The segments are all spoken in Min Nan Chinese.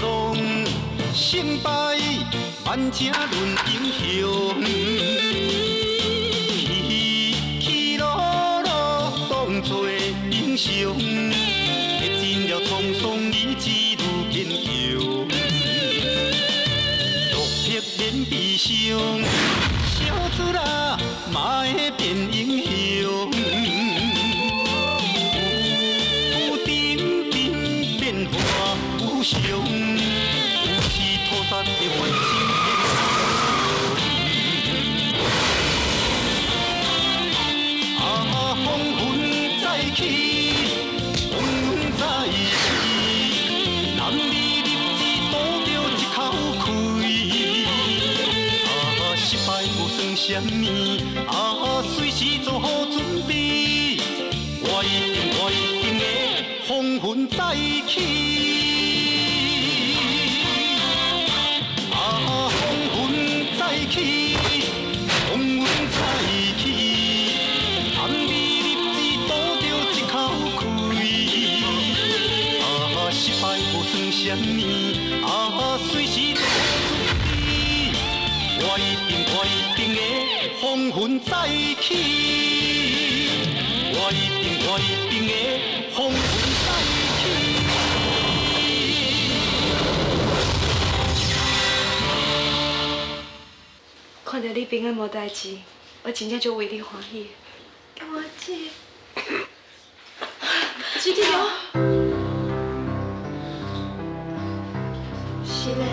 浪，成败万正论英雄。起起落落当作英雄，历尽了沧桑，意志愈坚强。落魄免悲伤，小子啦嘛会变英雄。有阵阵变化无常，有时土沙会发生变啊，风云再起，风云再起，男儿立志赌著一口气。啊，失败无算啥物，啊，随时做好准备。我一定，我一定会风云再起。啊，风云再起，风云再起，男儿立志赌著一口气。啊，失败无算啥物，啊，随时做好准备。我一定，我一定会风云再起。我一定，我一定会风云再起。看著你平安無代誌，我真正足為你歡喜。金花姐，志強，是嘞，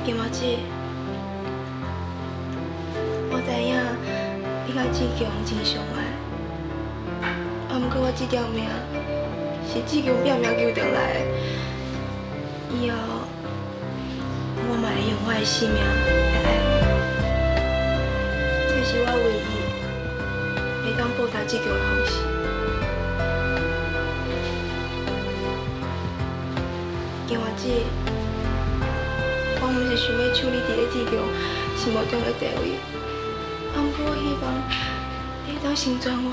金花姐，我知影你佮志強真相愛，啊，毋過我這條命是志強拼命救轉來的，以後我嘛會用我的性命來愛你，這是我唯一會當報答志強的方式。金華姐，我毋是想欲搶你佇咧志強心目中的地位，啊，毋過我希望你會當成全我。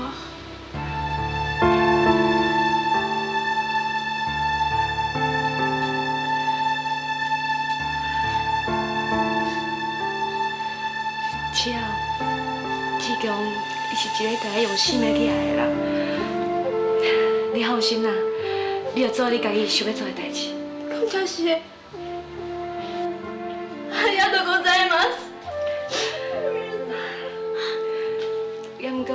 志豪，志強伊是一個著愛用性命去愛的人，你放心啦，你著做你家己想欲做的代誌。感謝是，ありがとうございます。也毋過，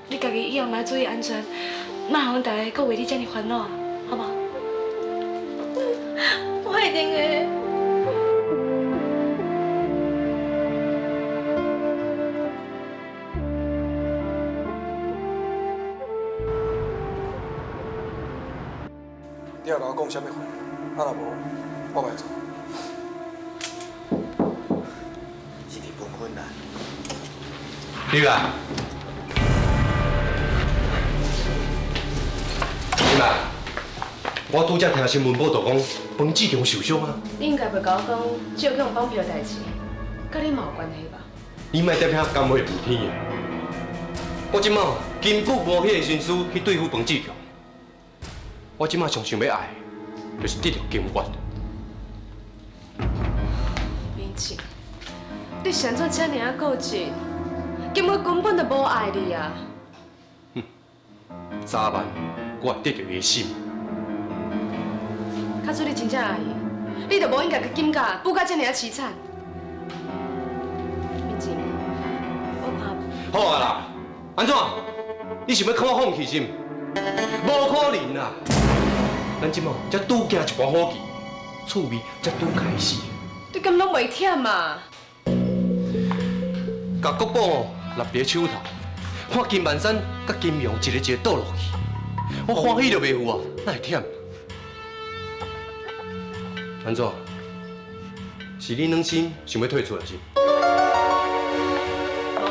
你家己以後嘛愛注意安全，莫予阮逐个閣為你遮爾煩惱啊，好無？我一定會。你也共我講啥物話？啊，若無，我袂做。是佇分分啦。你來，你來，我拄才聽新聞報道講，彭志強受傷啊。你應該袂共我講，只有去予綁票的代誌，佮你嘛有關係吧？你莫踮遐甘話無天的。我這馬根本無彼个心思去對付彭志強。我這馬上想欲愛的，就是得著金月。明哲，你是按怎遮爾仔固執？金月根本就無愛你啊！早晚我會得著伊的心。假使你真正愛伊，你就無應該共金價布甲遮爾仔悽慘。明哲，我看。好啊啦，按怎？你想欲看我放棄是毋？無可能啦！咱這馬才拄行一盤好棋，趣味才拄開始。你敢攏袂忝啊？共國寶納佇手頭，看金萬山佮金陽一个一个倒落去，我歡喜就袂赴啊，哪會忝？按怎？是你軟心想欲退出來是？無啊，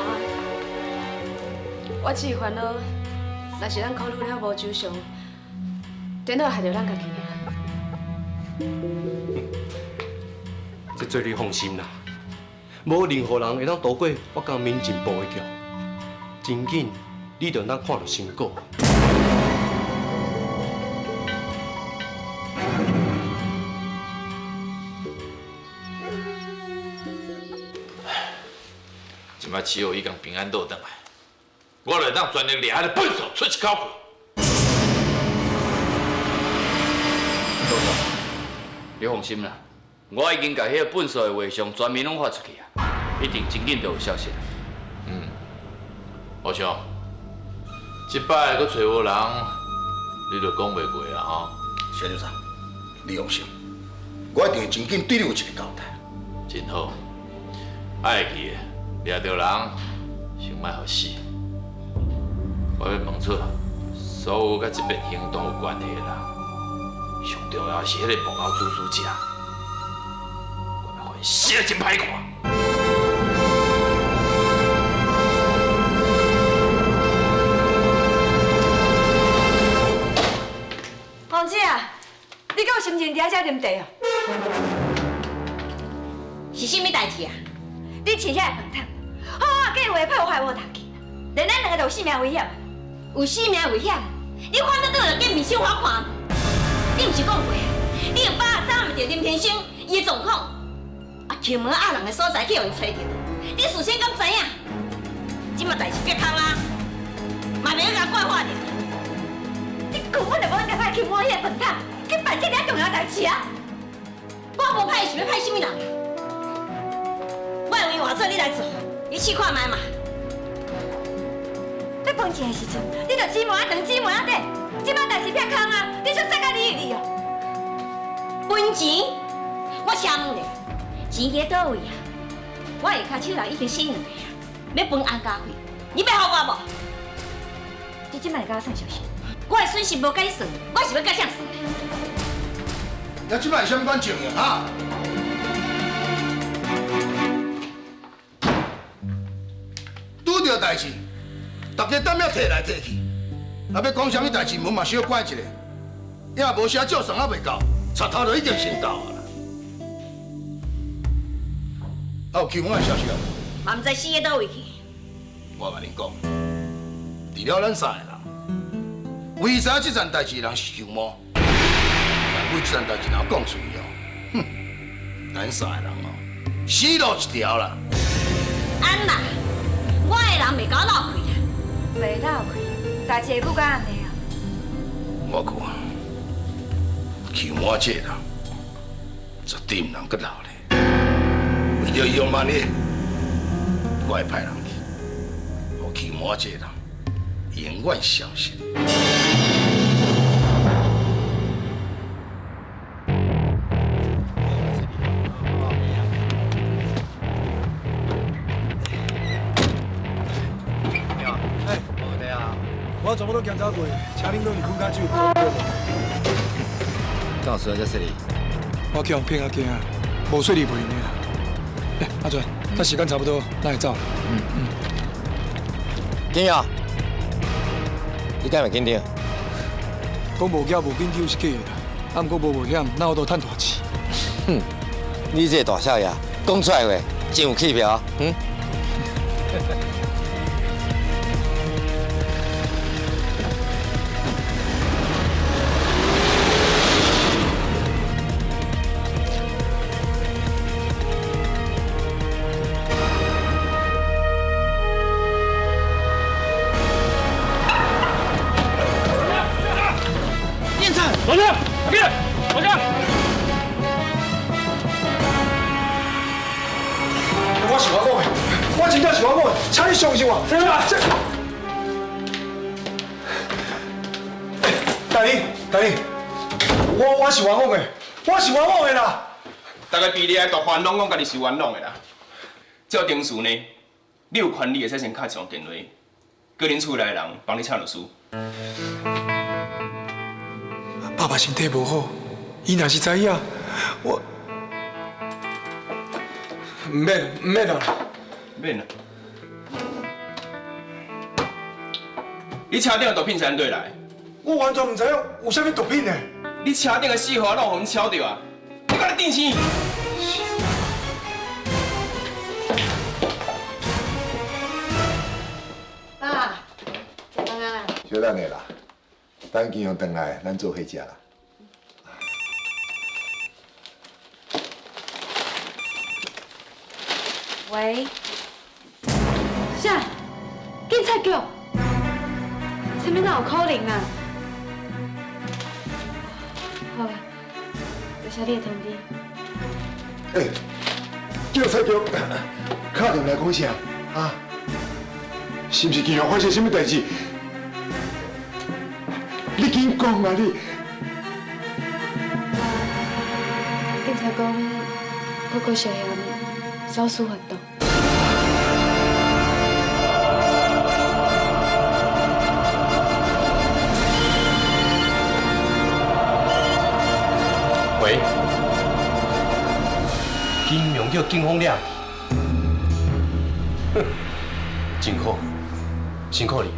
我只是煩惱，若是咱考慮了無周詳，顛倒害著咱家己爾。這做你放心啦，無任何人會當渡過我佮民政部的橋。真緊，你就當看著成果。这摆七号已经平安倒转来，我就会当全力掠彼个笨手出一口气。老总，你放心啦，我已经共彼个笨手的画像全面拢发出去啊，一定真紧就有消息。嗯，阿翔，这摆阁揣无人，你就讲袂过啊吼。谢先生，你放心，我一定会真紧对你有一个交代。真好，爱记的，掠著人，先莫予死。我欲问出所有佮这遍行动有关系的人，上重要是彼个幕后主使者，我欲予𪜶死得真歹看。王姐啊，你阁有心情伫遐啉茶哦？是啥物代志啊？你饲遐个饭桶，好好计划破坏我头去，连咱两个都有性命危险。有性命危险？你反倒转来见面小可看，你毋是讲过，你有把握掌握著林天生伊的状况，啊，敲门压人的所在去予𪜶揣著，你事先敢知影？这马代志别空啊，嘛袂去共怪我著。你根本就无应该派去摸彼个饭桶，去办这尔重要代志啊！我无派是欲派啥物人？我会换做你来做，你试看觅嘛。你分钱的时阵，你就姊妹仔长，姊妹仔短，这马代志撇空啊！你说说甲你哩哦？分钱，我请问咧，钱伫佗位啊？我下跤手人已经死两个啊，欲分安家费，你欲予我无？你这摆会共我算数数？我的损失无共你算，我是欲共谁算？你这摆是啥物款情形哈？拄著代志，大家踮遐提来提去，啊，欲讲啥物代志，门嘛小关一下，也无写照送啊袂到，贼头就已经先到啊啦。啊，有求门的消息啊？嘛毋知死佇佗位去。我共恁讲，除了咱三个人，为知影这件代志的人是邱某，但为这件代志若讲出去哦，哼，咱三个人哦，死路一条啦。安啦，我的人袂共我落开啦。袂落开，代志会久到按呢啊？我看邱某这个人，绝对毋通阁留咧。为著以防万一，我会派人去，予邱某这个人永远消失。哎，无问题啊！我全部拢检查过，车顶拢是喷较酒。敢有需要才说你？我去予骗啊惊啊，无说你袂用的啦。哎，阿全，咱时间差不多，咱会走。嗯嗯。紧啊！你敢会紧张？讲无惊无紧张是假的啦，啊，毋过无冒险，哪有都趁大钱？哼，你这个大少爷讲出来话真有气魄啊！嗯。老乡，别，老乡。我是我讲的，我真正是我讲的，请你相信我。这，大林，大林，我是冤枉的，我是冤枉的啦。大家比你的大犯拢讲家己是冤枉的啦。照程序呢，你有权利会使先敲一通电话，叫恁厝内的人帮你请律师。爸爸身体无好，伊若是知影，我毋免毋免啦，免啦。你车顶的毒品是按怎来？我完全毋知影有啥物毒品呢。你车顶的死货拢予阮抄著啊！你阁咧定生？爸，食饭啊！小等下啦，等金雄转来，咱做伙食啦。喂，啥？警察局？啥物哪有可能啊？好啊，多谢你的通知。欸，警察局敲电话来讲啥？啊？是毋是金阳发生啥物代志？你紧讲啊你！警察讲，哥哥涉嫌走私贩毒。喂，金阳叫警方掠去，哼，真好，辛苦你。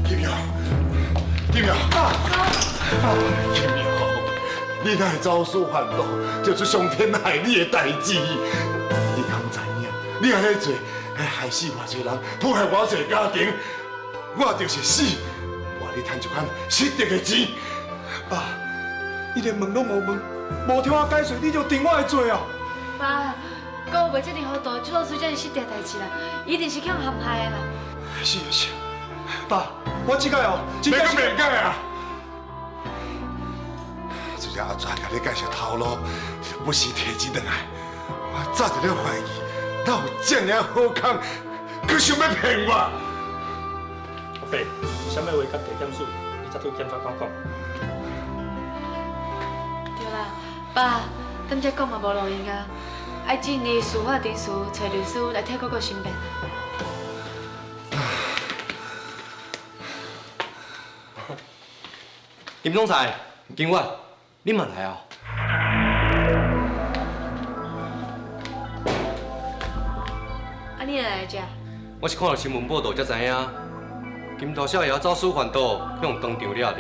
金阳，金阳，金阳，你哪会走私贩毒，做出伤天害理的代志？你敢知影？你按呢做，害死偌济人，破坏偌济家庭，我就是死，换你趁这款失德的钱。爸，你连问拢无问，无听我解释，你就定我的罪哦。爸，哥袂这么糊涂，做出这么失德代志啦，一定是去予陷害的啦。是啊是啊，爸，我这摆哦，真正是免解啊！就这阿全共你介绍头路，不时提钱转来，我早就咧怀疑，哪有这尔好康，阁想欲骗我？阿伯，有啥物话佮地检署，你才对检察官讲。对啦，爸，踮遮讲嘛无路用啊，爱进入司法程序，找律师来替哥哥申辩。金总裁、警官，你嘛来啊？啊，你来遮？我是看到新闻报道才知影，金大少爷走私贩毒，去予当场掠著。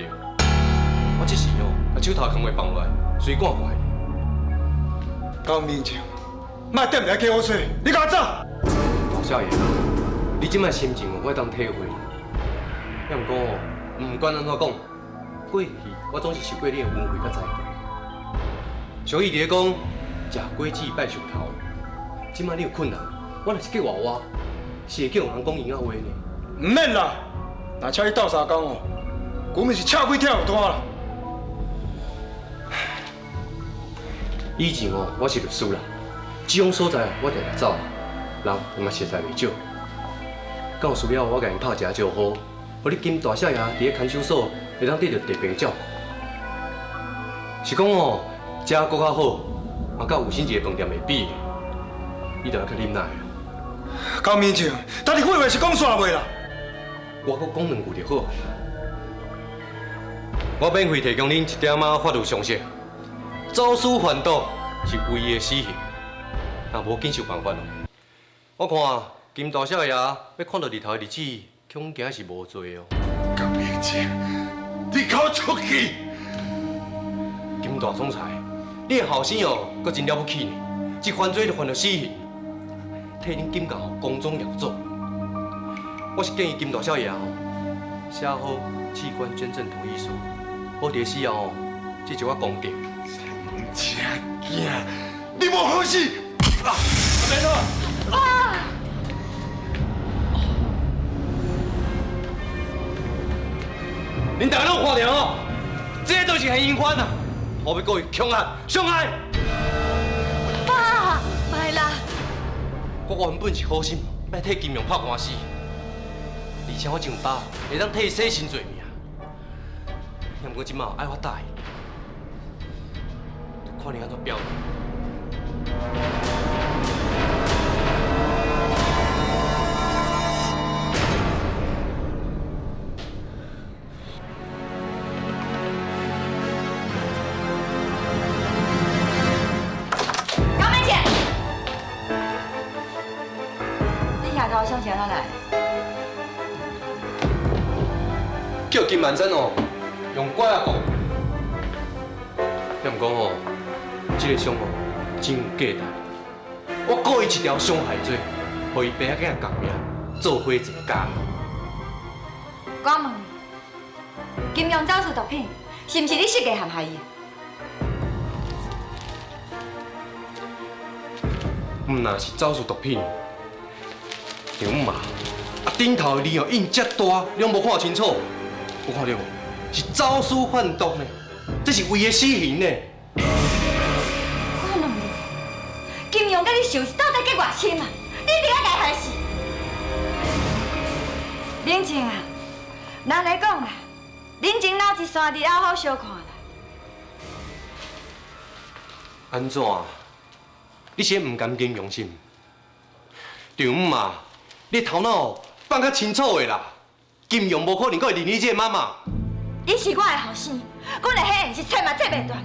我这时哦，手头工话放落来，随赶过来。江明正，莫踮来加我嘴，你共我走！大少爷，你这摆心情哦，我会当体会。也毋过哦，毋管按怎讲，过去我总是受过你的恩惠佮栽培。俗语伫咧讲，食果子拜树头。这摆你有困难，我若是计划我，是会叫人讲闲仔话呢。毋免啦，若请你斗相共哦，旧面是赤鬼跳单啦。以前哦，我是律师啦，这种所在我定定走，人嘛实在袂少。敢有需要我共𪜶拍一下招呼，予你金大少爷伫咧看守所会当得著特别的照顾。是讲哦，食阁较好，嘛佮有心一个饭店会比的，你著爱较忍耐。江明正，到底废话是讲煞未啦？我阁讲两句就好。我免费提供恁一点仔法律常识。走私贩毒是违的死刑，若无紧想办法咯。我看金大少爷欲看到日头的日子，恐惊是无济哦。江明正，你给我出去！金大总裁，你的后生哦，阁真了不起呢，一犯罪就犯著死刑，替恁金家光宗耀祖。我是建议金大少爷哦，写好器官捐赠同意书，好伫死后哦，这一寡功德。正囝，你无好死！啊，阿伯啊！恁大家拢有看著哦，这就是现行犯啊！我欲告伊强害、伤害。爸，莫啦！我原本是好心，欲替金荣拍官司，而且我真有把握会当替伊洗身罪名。不过这摆爱我答应，看你按怎表现。高梅姐，你遐头想是按怎来？叫金万珍哦，用拐仔讲，也毋讲哦，这个伤哦真有价值。我告伊一條傷害罪，予伊爸仔囝共命，做伙坐監。我問你，金庸走私毒品，是毋是你設計陷害伊？毋若是走私毒品，張媽，啊頂頭的字哦印遮大，你攏無看清楚？有看著無？是走私販毒呢，這是違的死刑呢。我問你，金庸佮你仇是到底結偌深啊？你一定愛共伊害死？冷靜啊，人來講啦，冷靜老一山，日後好相看啦。按怎？你是毋甘金庸是毋？丈母啊，你頭腦放較清楚的啦。金庸無可能閣會認你這個媽媽。伊是我的後生，阮的血緣是切嘛切袂斷的。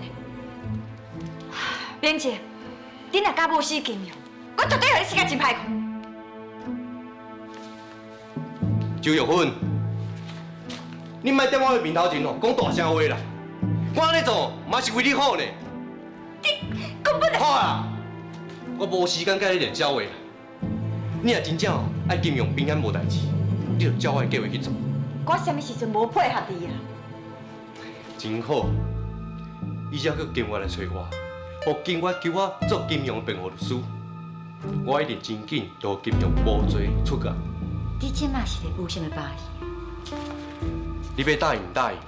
明哲，你若敢侮死金庸，我絕對予你死甲真歹看。周玉芬，你莫踮我的面頭前哦講大聲話啦！我按呢做嘛是為你好呢。你根本就……好啊，我無時間佮你練笑話啦。你若真正愛金庸平安無代誌，你就照我的計劃去做。我啥物時陣無配合你啊？真好，伊才叫金月來揣我，予金月求我做金庸的辯護律師，我一定真緊就予金庸無罪出獄。你這馬是咧無啥物把戲？你欲答應毋答應？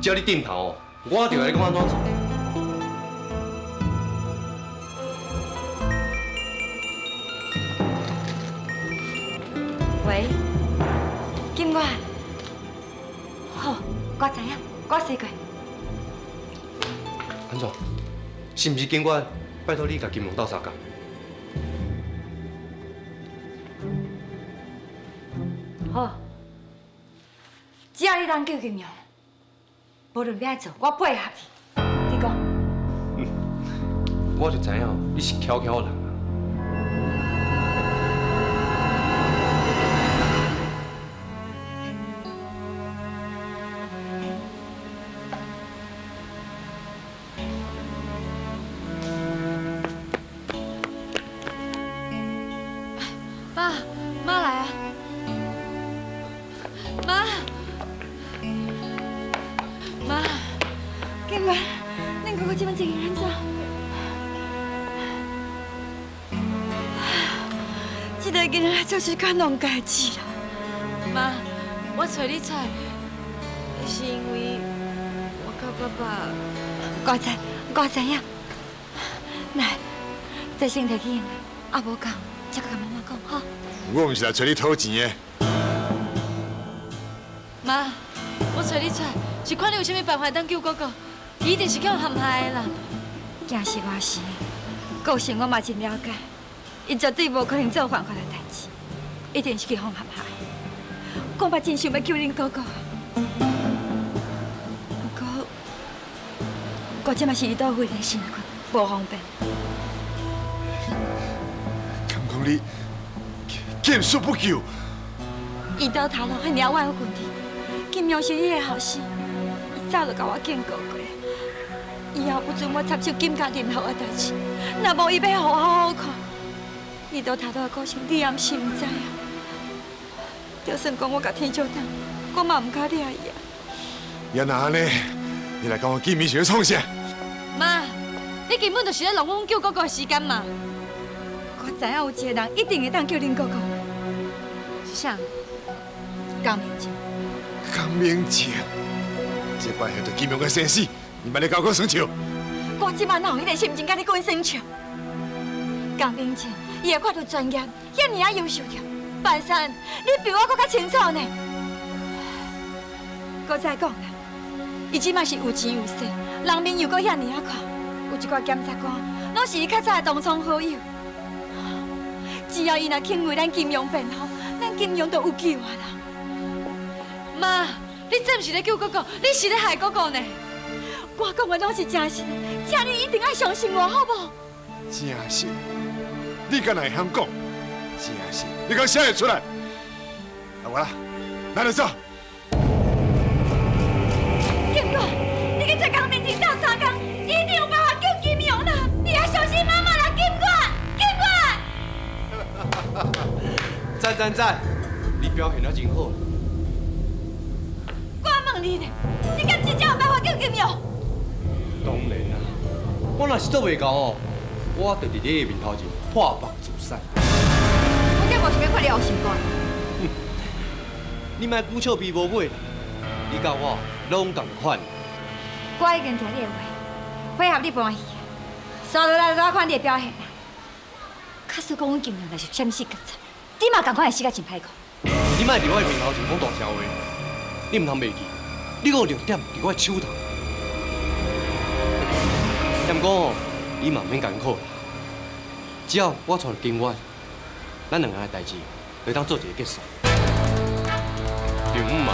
只要你點頭，我就共你講按怎做。喂，金月，好，我知影，我隨過。按怎？是毋是金月拜託你共金庸鬥相共？好，只要你當救金庸，無論欲按怎做，我配合你。你講。我就知影你是巧巧人。爸媽來啊！媽，媽，金月，恁哥哥這擺情形按怎？這个囡仔做這款弄代誌啦。媽，我揣你出來，是因為我佮爸爸。我知，我知影。來，這先提去用，啊無夠，才閣共媽媽講吼。我毋是來揣你討錢的。媽，我揣你出來是看你有啥物辦法當救哥哥，伊一定是去予陷害的啦。驚是外時，個性我嘛真了解，伊絕對無可能做犯法的代誌，一定是去予陷害。我嘛真想欲救恁哥哥，不過我這嘛是伊倒位的身份，無方便。敢講你見死不救？伊倒頭路遐爾遠的距離，金庸是你的後生，伊早就共我警告過，以後不准我插手金家任何的代誌，若無伊欲予我好好看。伊倒頭路的個性，你也毋是毋知影。就算講我共天照當，我嘛毋敢掠伊啊。也若按呢，你來共我見面是欲創啥？媽，你根本就是咧浪費阮救哥哥的時間嘛！我知影有一個人一定會當救恁哥哥。是啥？江明靜。江明靜，這關係著金庸的生死，你莫咧共我耍笑。我這擺哪有彼個心情共你講耍笑？江明靜，伊的法律專業遐爾仔優秀著，范山，你比我閣較清楚呢。閣再講啦，伊這擺是有錢有勢，人面又閣遐爾仔闊，有一寡檢察官攏是伊較早的同窗好友。只要伊若肯為咱金庸辯護，咱金庸就有救啊啦！媽，你這毋是咧救哥哥，你是咧害哥哥呢！我講的攏是誠實，請你一定愛相信我，好無？誠實？你敢若會曉講？誠實？你敢寫會出來？阿我啦，咱來走。警官，你去揣江明靜鬥相共，一定有辦法救金庸啦！你愛相信媽媽啦，警官，警官。赞赞，你表現得真好。我問你咧，你敢真正有辦法救金陽？當然啦，我若是做袂到哦，我就佇你的面頭前破腹自殺。我這無想欲看你烏心肝。你莫龜笑鱉無尾啦，你佮我攏仝款。我已經聽你的話，配合你搬戲，紲落來就看你的表現啦。假使講阮金陽若是啥物死覺察，你嘛仝款會死甲真歹看。你莫佇我的面頭前講大聲話，你毋通袂記，你閣有六點佇我的手頭。毋過吼，你嘛毋免艱苦啦，只要我帶著金月，咱兩个的代誌就當做一個結束。丈母嘛，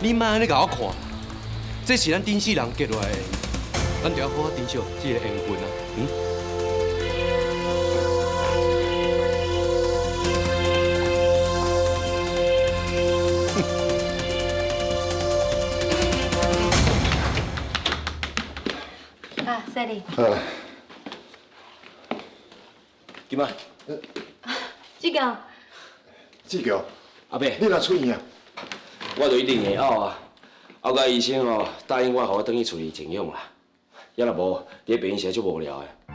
你莫按呢共我看，這是咱頂世人結落來的，咱就要好好珍惜這個緣分啊，嗯。啊，犀利。金仔，志強，志強，阿伯，你若出院啊？我就一定會拗啊，拗到醫生哦答應我，予我轉去厝裡靜養啦。抑若無，佇咧病院實在足無聊的。啊，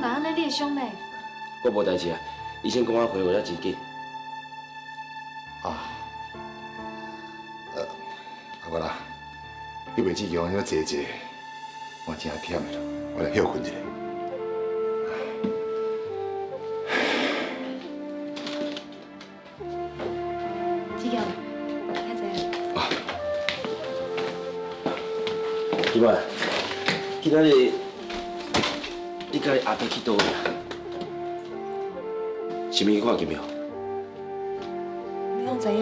那按呢你的傷呢？我無代誌啊，醫生講我恢復得真緊。啊，阿伯啦，你袂志強按呢坐坐，我真忝的啦，我來歇睏一下。志強，較濟。金仔，今仔日你佮你阿伯去佗位啊？是毋是去看金陽？你攏知影？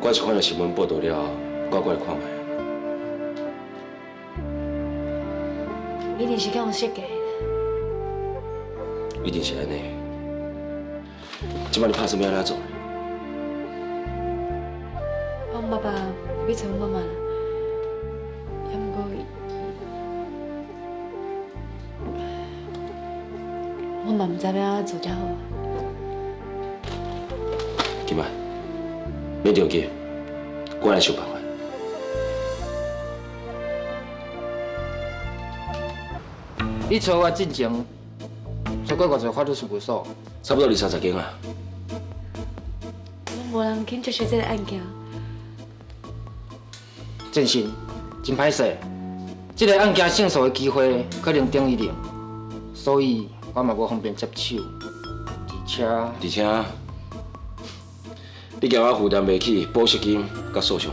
我是看著新聞報道了後，我過來看覓。一定是去予設計的。一定是按呢。這擺你拍算欲按怎做？我爸爸欲揣阮媽媽啦，也毋過我嘛毋知欲按怎做才好。金仔，免著急，我來想辦法。你找我進前，找過偌濟法律事務所？差不多二三十間啊。攏無人肯接受這个案件。真心真歹勢，這个案件勝訴的機會可能等於零，所以我嘛無方便接手。而且，而且，你驚我負擔袂起保釋金佮訴訟費。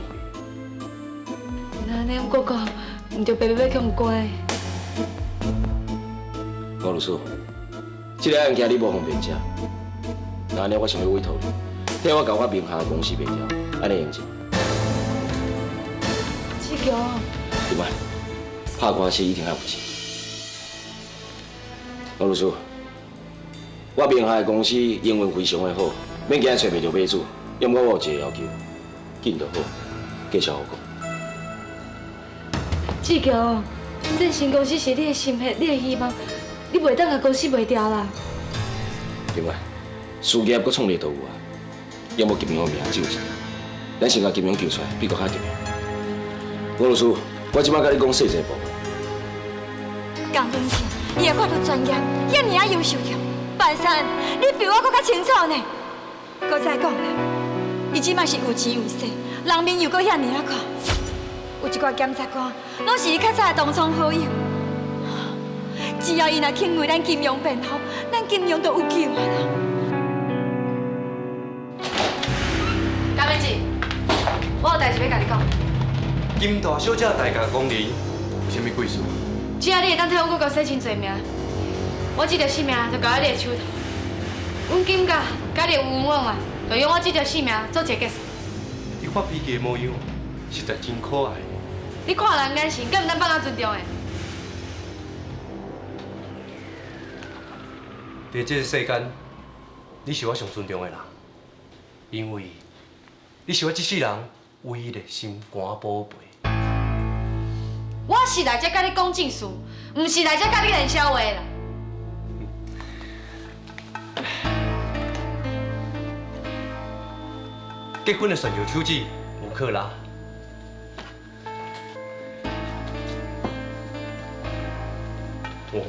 那按呢，阮哥哥毋著白白欲去予關？吴律師，這个案件你無方便接，那按呢我想欲委託你，替我共我名下的公司賣掉，按呢會用者？志強，另外，拍官司一定愛有錢。吳律師，我名下的公司營運非常的好，免驚揣袂著買主。毋過我有一個要求，緊就好，繼續予我講。志強，這新公司是你的心血，你的希望，你袂當共公司賣掉啦。另外，事業閣創立都有啊，要無金陽的名只有一個，咱先共金陽救出來，比閣較重要。吳律師，我這擺共你講細節部分。江文靜，伊的法律專業，遐爾仔優秀著，范山，你比我閣較清楚呢。閣再講啦，伊這擺是有錢有勢，人面又閣遐爾仔闊，有一寡檢察官，攏是伊較早的同窗好友。只要伊若肯為咱金陽辯護，咱金陽就有救啊啦。江明志，我有代誌欲共你講。金大小姐大駕光臨，有啥物貴事？只要你會當替阮哥哥洗清罪名，我這條性命就交佇你的手頭。阮金家佮你有冤枉啊，就用我這條性命做一個結束。你發脾氣的模樣，實在真可愛。你看人眼神，敢毋當放我尊重的？佇這個世間，你是我上尊重的人，因為你是我這世人唯一的心肝寶貝。我是來這佮你講正事，毋是來這佮你練痟話啦。结婚的钻石手指5克拉。哦，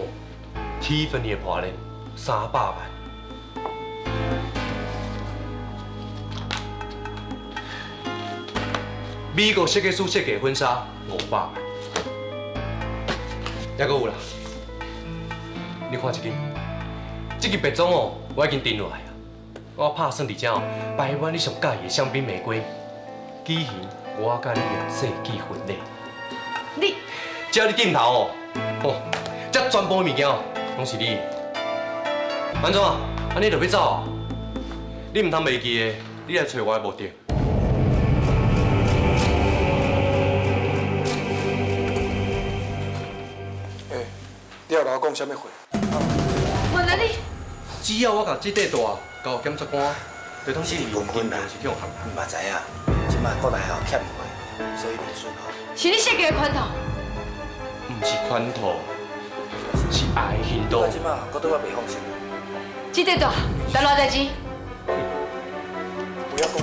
蒂芬尼的破链300万。美国设计师设计婚纱500万，还阁有啦。你看这支，这支白装哦，我已经订落来啊。我拍算伫遮哦，摆满你上佮意的香槟玫瑰，举行我佮你的世纪婚礼。你，只要你点头哦，哦，这全部的物件哦，拢是你的。按怎？按呢就欲走啊？你毋通袂记的，你来揣我的目的。欸，你后来讲啥物话？原来你，只要我共这块带交予检察官，就当是分分啦，是去予陷你嘛知影，这摆国内哦欠货，所以袂顺哦。是你设计的圈套？毋是圈套，是爱的行动。这摆我对我袂放心。这块带值偌济钱？不要讲。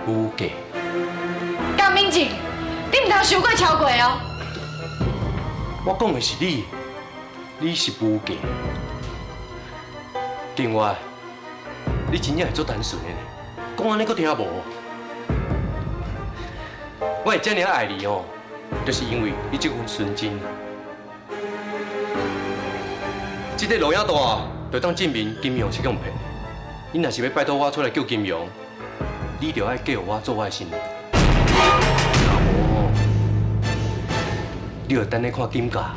无价。江明志，你毋通伤过超过哦。我讲的是你，你是无价。另外，你真正会足单纯的呢，讲按呢阁听无？我会这尔爱你哦，就是因为你这份纯真。这块录影带就当证明金阳是予人骗的。你若是欲拜托我出来救金阳，你就爱嫁予我做我的新娘。若无，你就等咧看金家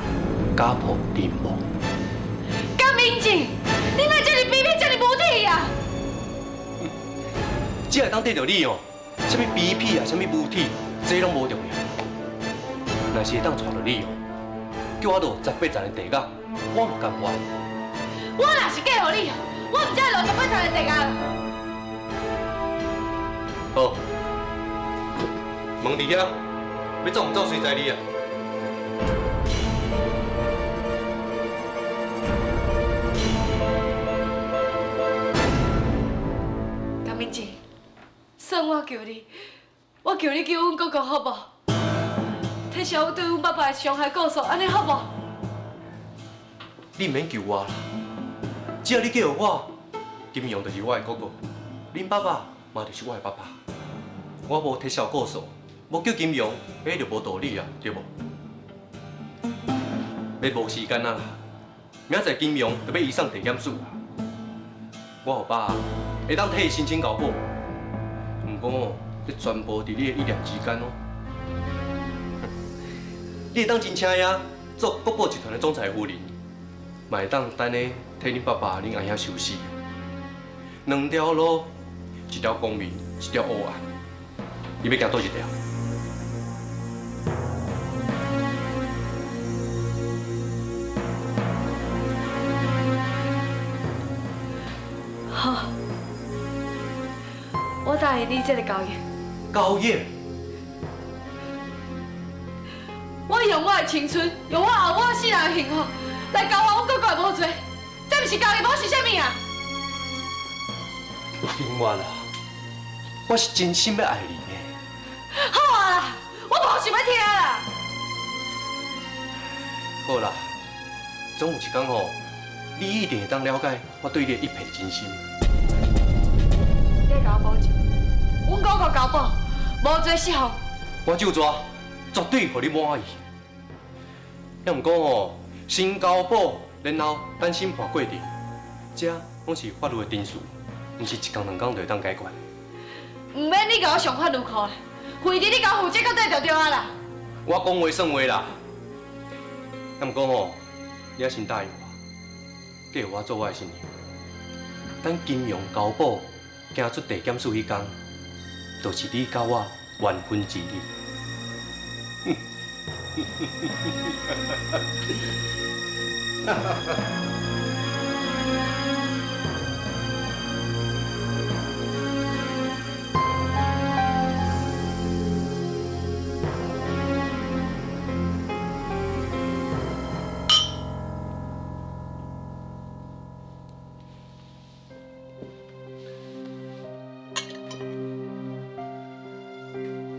家破人亡。江明志，你哪这么卑鄙，这么无体啊！只会当对著你哦，啥物卑鄙啊，啥物无体，这拢无重要。若是会当娶著你哦，叫我落18层的地狱，我嘛甘愿。我若是嫁予你，我毋才会落18层的地狱。好，门伫遐，欲走毋走随在你啊。江明志，算我求你，我求你救阮哥哥好无？撤销我对阮爸爸的伤害告诉，按呢好无？你毋免求我啦，只要你嫁予我，金阳就是我的哥哥，恁爸爸嘛就是我的爸爸。我无撤销告诉，无救金阳，彼就无道理啊，对无？欲无时间啊啦，明仔载金阳就欲移送地检署啊。我有把握会当替伊申请交保，毋过哦，这全部伫你的一念之间哦。你会当真请呀，做国宝集团的总裁夫人，嘛会当等咧替恁爸爸、恁阿兄受死。两条路，一条光明，一条黑暗。你欲行佗一条？好，我答应你这个交易。交易？我用我的青春，用我后半世人的幸福，来交换阮哥哥的无罪，这毋是交易，无是啥物啊？金月啊，我是真心欲爱你的。好啊啦，我无想欲听啦。好啦，总有一天吼，你一定会当了解我对你的一片真心。你爱共我保证，阮哥哥交保，无罪释放。我就抓，绝对予你满意。也毋过吼，先交保，然后等审判过程，这拢是法律的程序，毋是一工两工就会当解决。毋免你共我上法律课，费伫你共我负责到底就对啊啦。我讲话算话啦。也毋过吼，你爱先答应我，嫁予我做我的新娘。等金阳交保行出地检署彼天，就是你佮我完婚之日。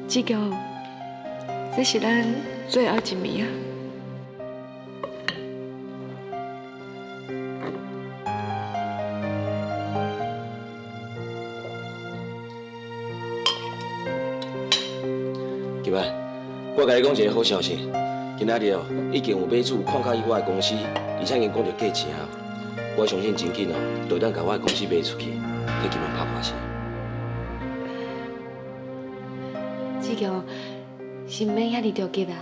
志强，这是咱最后一暝啊！金安，我共你讲一个好消息，今仔日哦，已经有买主看佮意我的公司，而且已经讲著价钱啊。我相信真紧哦，就会当共我的公司卖出去，替金阳拍官司。志强，是毋免遐尔著急啊，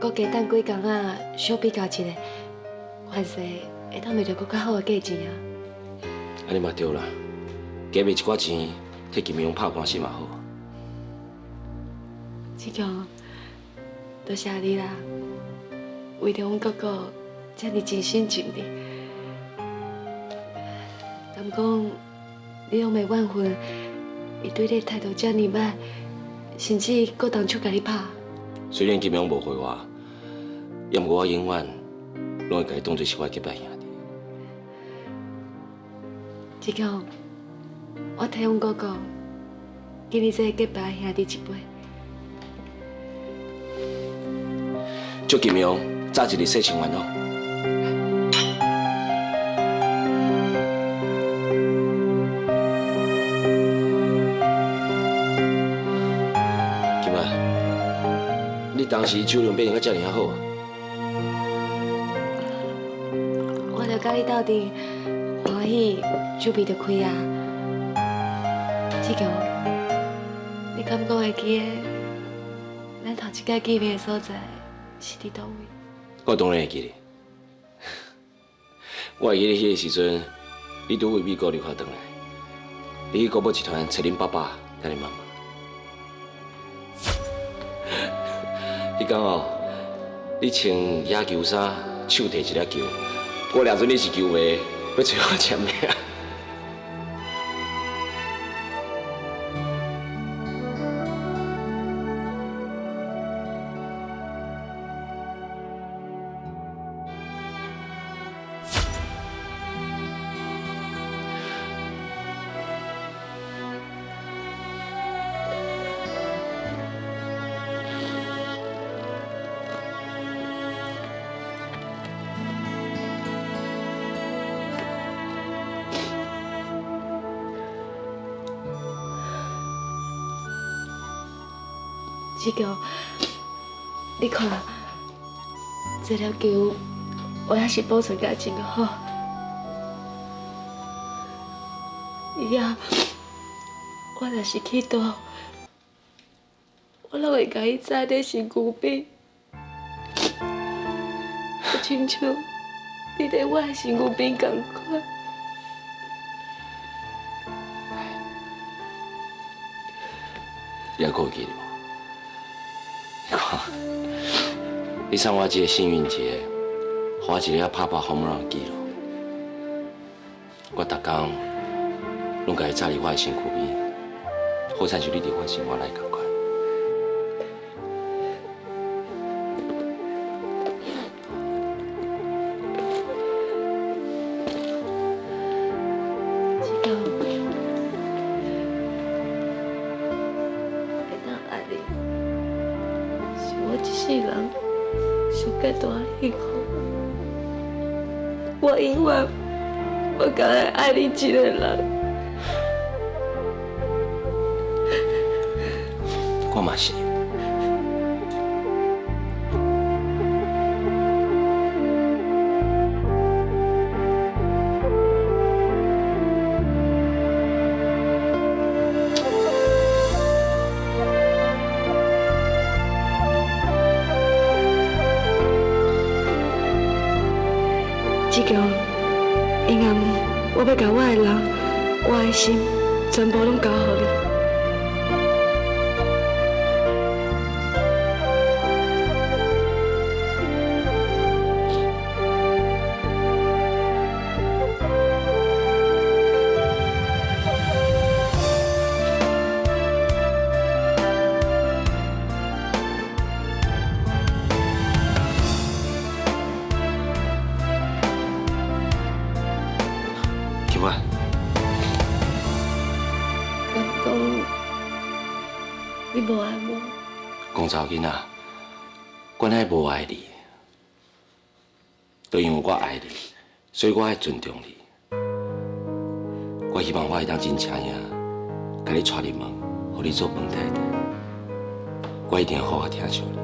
阁加等几工仔，小比较一下，凡势会当卖著阁较好的价钱啊。按呢嘛对啦，加卖一寡钱，替金阳拍官司嘛好。志强，多谢你啦，为著阮哥哥遮尔尽心尽力。敢讲你拢袂怨恨，伊对你的态度遮尔歹，甚至阁动手共你拍。虽然金阳无回我，也毋过我永远拢会共伊当作是我的结拜兄弟。志强，我替阮哥哥敬你这个结拜兄弟一杯。祝金阳早一日洗清烦恼。金啊，你当时酒量变成甲遮尔仔好？我就佮你斗阵欢喜，酒味就开啊。志强，你敢阁会记得咱头一摆见面的所在是伫佗位？我当然会记得。我会记得彼个时阵，你拄为美国留学转来，你去国宝集团揣恁爸爸佮恁妈妈。彼工哦，你穿野球衫，手提一粒球，我掠准你是球迷，欲揣我签名。志强，你看，这粒球我犹是保存甲真好。以后我若是去倒，我拢会共伊扎伫身躯边，就亲像你伫我的身躯边仝款。你犹阁会记得无？你看，你送我这个幸运节，予我一个拍拍 home run 的记录。我逐工拢共伊扎伫我的身躯边，好亲像你伫我生活内仝款。志强，会当爱你，是我一世人上盖大的幸福。我永远无甘会爱你一个人。我嘛是。志强，因暗我欲共我的人、我的心，全部拢交予你。金婉。敢讲查某囡仔，管爱无爱你，都因为我爱你，所以我爱尊重你。我希望我会当真正赢，共你娶入门，予你做饭太太。我一定好好疼惜你，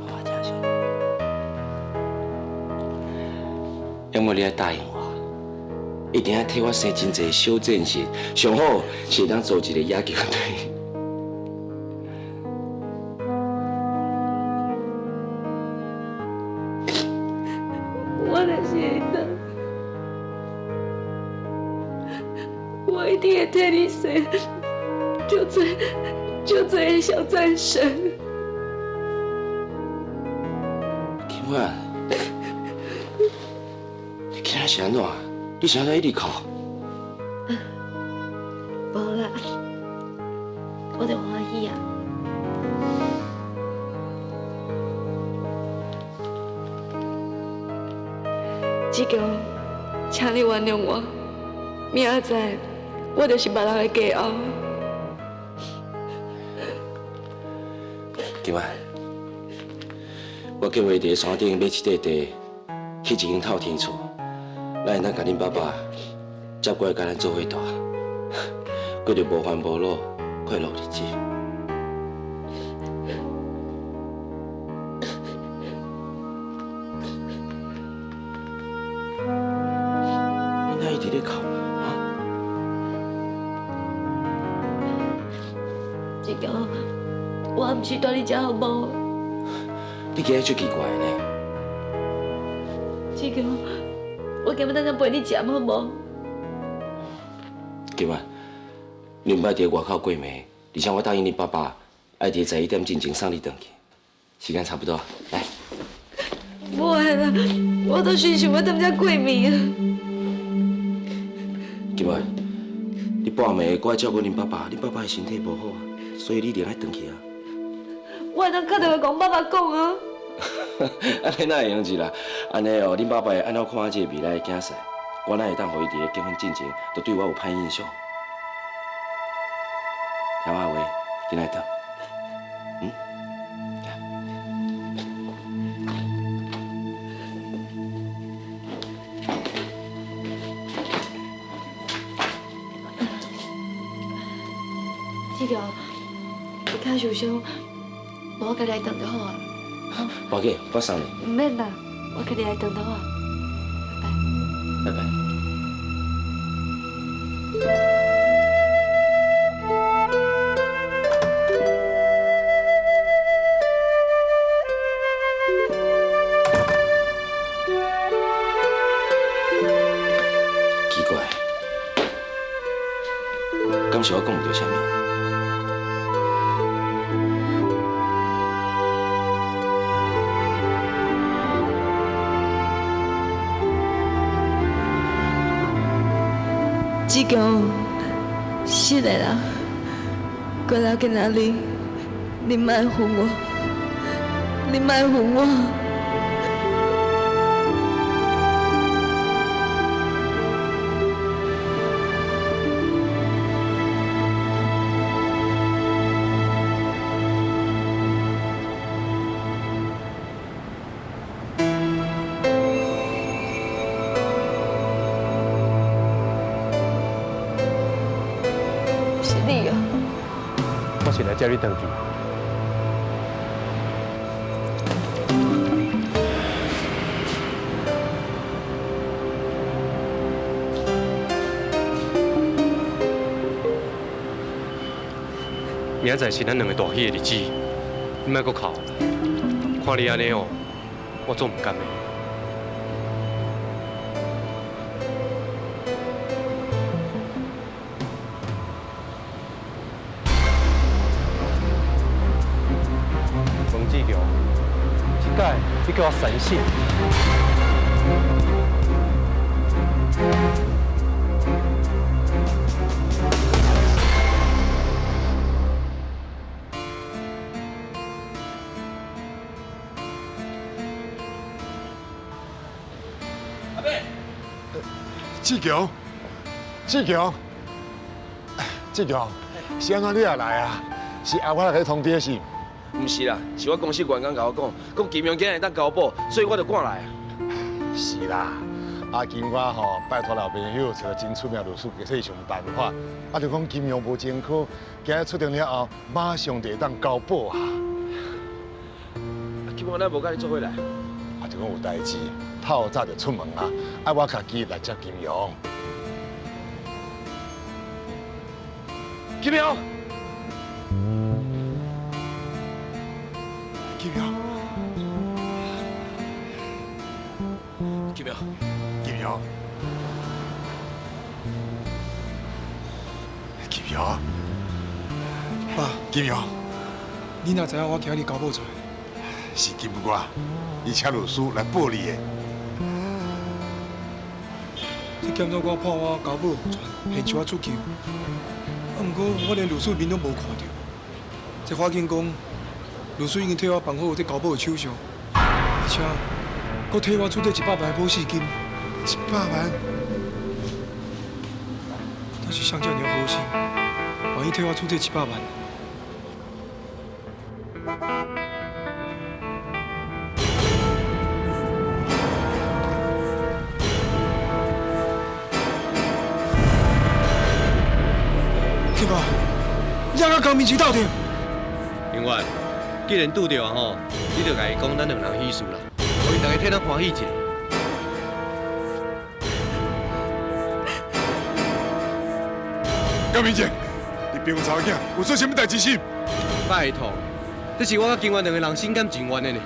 好好疼惜你。因为你爱答应我，一定爱替我生真济小战士，上好是会当组一个野球队。我若是会当，我一定会替你生，就做个小战神。金婉，你今仔是按怎？你是按怎一直哭？无啦，我就欢喜啊。志强，请你原谅我，明仔载我就是别人的家后。金婉，我计划伫山顶买一块地，起一间透天厝，咱会当共恁爸爸接过来共咱做伙住，过著无烦无恼、快乐日子。你哪一直咧哭啊？志强，我毋是蹛你遮好无？你今日足奇怪呢。志强，我今日等阵陪你食好无？金婉，你毋爱伫外口过暝，而且我答应你爸爸，爱伫11点进前送你转去。时间差不多，来。无爱啦，我都是想欲踮遮过暝啊。金婉，你半暝阁爱照顾恁爸爸，恁爸爸的身体无好啊，所以你一定爱转去啊。我会当敲电话共爸爸讲啊。按呢哪会用子啦？按呢哦，恁爸爸会按怎看我这个未来的囝婿？我哪会当予伊伫咧结婚进前就对我有歹印象？听我话，紧来转。嗯？志强，你较受伤，无我家己来转就好啊。无要紧，我送你。毋免啦，我家己来转就好。拜拜。奇怪，敢是我讲毋著啥物？志强，是的啦，过了今仔日，你莫恨我，你莫恨我。是你哦。我是来接你转去。明仔载是咱两个大喜的日子，你莫阁哭啦。看你按呢哦，我足毋甘的。王志强，这摆你叫我三死！阿伯，志强，志强，志强，是按怎你也来啊？是阿我来通知的是？毋是啦，是我公司员工共我讲，讲金阳今日会当交保，所以我就赶来啊。是啦，阿金我吼拜托老朋友找个真出名律师，替想办法。啊，就讲金阳无前科，今日出庭了后，马上就会当交保啊。金阳，咱无佮你做伙来？啊，就讲有代志，透早就出门啊，爱我家己来接金阳。金阳，金阳，金阳，金阳，金阳，爸，金阳，你哪知影我今日交保出来？是金我，伊请律师来保你的。这检察官判我交保全，现场我出球。啊，毋过我连律师面拢无看著。这法警讲，律师已经替我办好这交保的手续，而且阁替我出这100万的保释金。100万？但是谁遮尔好心，愿意替我出这100万？金华，你怎佮江明志斗阵？永远，既然拄著啊吼，你就共伊讲咱两人喜事啦，予𪜶逐家替咱欢喜一下。江明志，你朋友查某囝有做啥物代志是？拜托，这是我佮金源两个人心甘情愿的呢。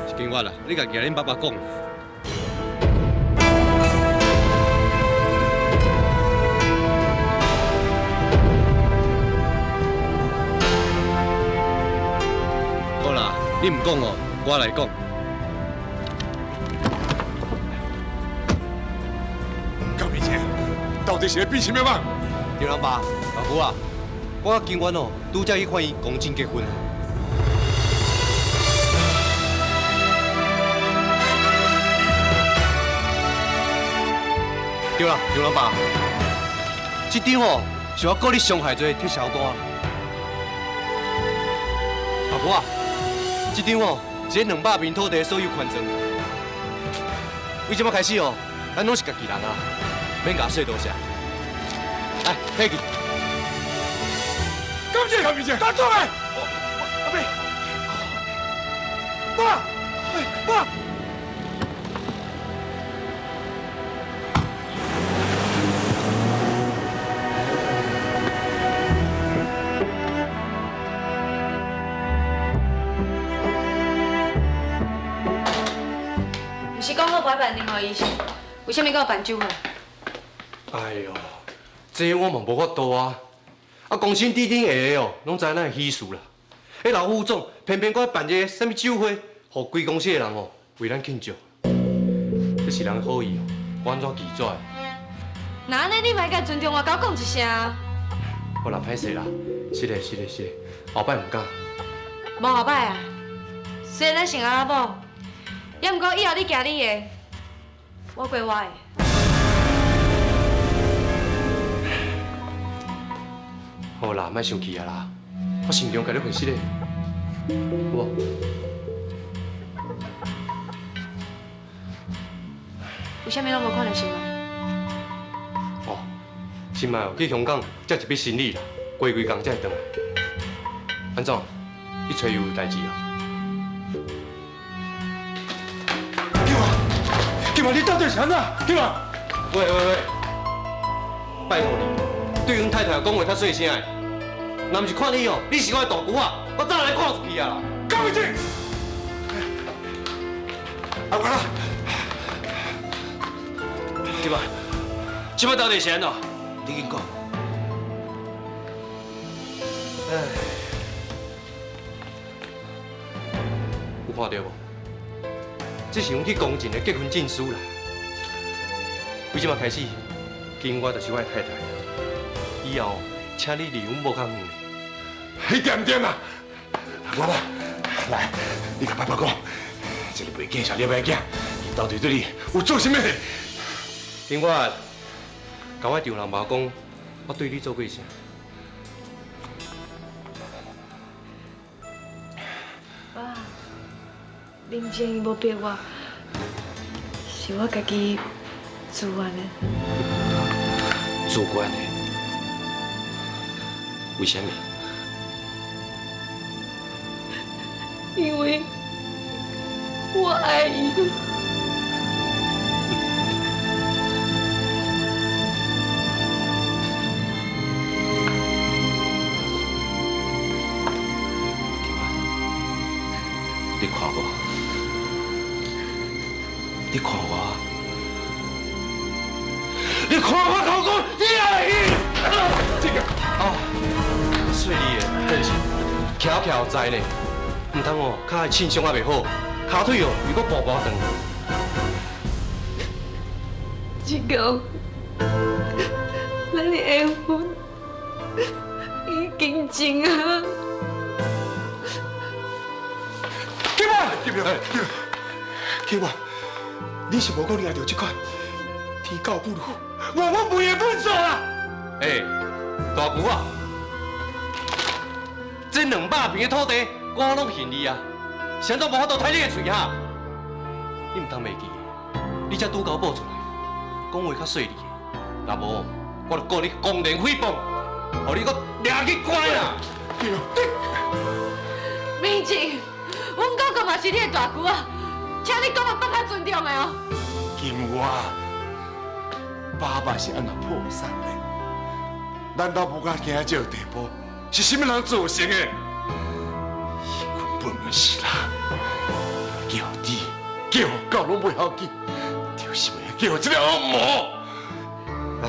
是金源啦，你家己共恁爸爸讲。好啦，你毋讲哦，我来讲。江明志，到底是咧变啥物梦？张老爸、老姑啊，我佮金源哦，拄才去法院公证结婚。对啦，张老爸，这张哦是我告你伤害罪的撤销单。老婆啊，这张哦是200坪土地的所有权状。为这摆开始哦，咱拢是家己人啊，免共说多谢。来，提去。江明志，江明志，打倒来！阿伯，爸，爸。毋是讲好不爱办任何仪式，为啥物阁办酒会？哎哟，这我嘛无法度啊！啊，公司顶顶下下哦，拢知影咱的喜事啦。彼老副总偏偏阁爱办一个啥物酒会，予规公司的人哦为咱庆祝。这是人的好意哦，我按怎拒绝？那按呢，你嘛应该尊重我，共我讲一声。好啦，歹势啦，是的，是的，是的，后摆毋敢。无后摆啊，虽然咱成阿某，也毋过以后你行你的，我过我的。好啦，莫生气啊啦，我慎重共你分析咧，好无？为啥物拢无看著新麦？哦，新麦哦去香港接一笔生意啦，过几工才会转来。按怎？你揣伊有代志哦？金华，金华，你到底是按怎？金华，喂喂喂，拜托你，对阮太太讲话较细声的。若毋是看你哦，你是我的大姑仔，我早来看出去啊啦。江明志，阿我啦，金华，这摆到底是按怎？你紧讲。唉，有看著无？这是阮去公证的结婚证书啦。从这摆开始，金我就是我的太太。以后，请你离阮某较远。你对毋对啊？我来，来，你共爸爸讲，这个袂见小你歹囝，伊到底对你有做啥物？金我，共我丈人爸讲，我对你做过啥？明正伊無逼我，是我家己自願的。自願的？為啥物？因為我愛伊。你看我，你看我，你看我口講，你愛伊。這個哦，細膩的，真是徛徛在呢，毋通哦，跤的凊傷猶袂好，跤腿哦又閣跋跋斷。志強，咱的緣分已經盡啊！金源，金源，你是無可能愛著這款天狗不如，我袂的糞掃啦！欸，大姑啊，這200坪的土地我攏還你啊，誰怎無法度刣你的喙哈？你毋通袂記，你才拄交報出來，講話較細膩，若無我就告你公然誹謗，予你閣掠去關啦！明靜。阮哥哥嘛是你的大姑啊，請你講話放較尊重的哦。金我，爸爸是按怎破產的？咱老母甲行到這個地步，是啥物人造成的？伊根本毋是人，叫豬叫狗攏袂要緊，就是袂叫這個惡魔。唉，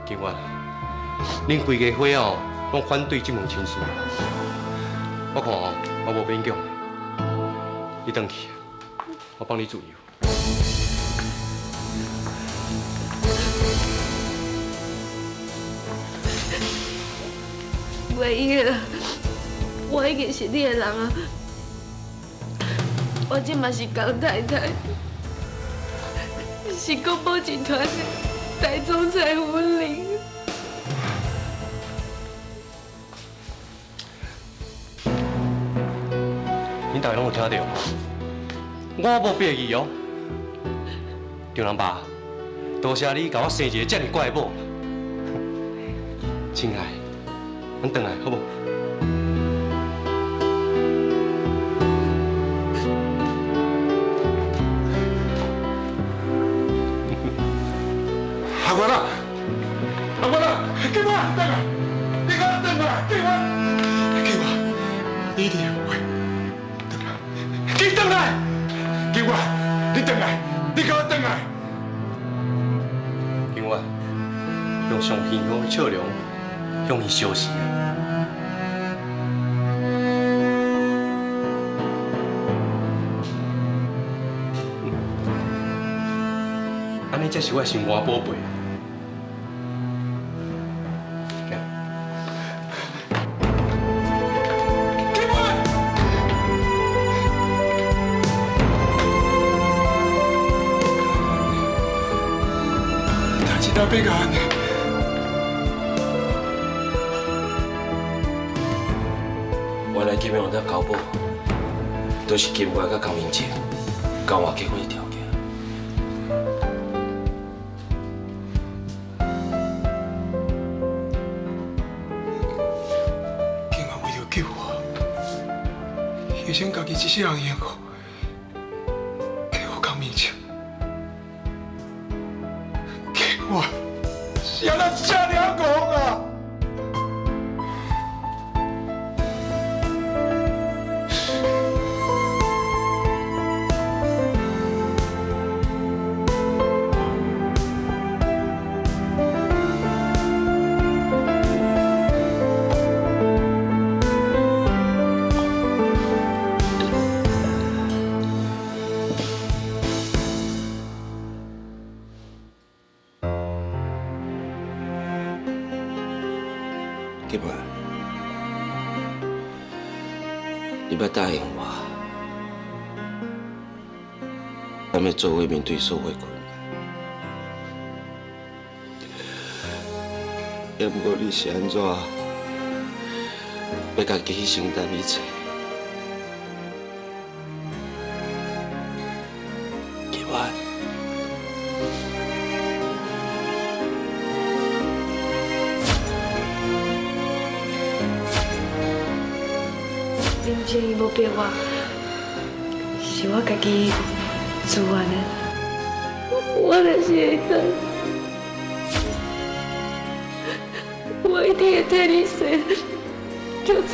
金我，恁規家伙哦，攏反對這門親事。我看哦，我無勉強，你轉去，我放你自由。袂用的啦，我已經是你的人啊，我這嘛是江太太，是國寶集團的大總裁夫人。恁大家攏有聽著無？我無逼伊哦，丈人爸，多謝你共我生一个這麼乖的某。親愛，阮轉來好無？阿元啊，阿元啊，金我轉來，你給我轉來，金我，金我，你一定會。你轉來，金我，你轉來，你給我轉來。金我，用上馨香的笑容向伊相示啊！按呢才是我的心肝寶貝。变个按呢？原來金陽甲高寶都是金月佮江明靜交換結婚的條件。金月為著救我，犧牲家己一世人的幸福，給予江明靜，給我。是按怎這爾戇啊！金月，你捌答應我，咱欲做伙面對所有困難。也毋過你是按怎，欲家己去承擔一切？林静伊无逼我，是我家己自愿的。我若是会当，我一定会替你洗，就这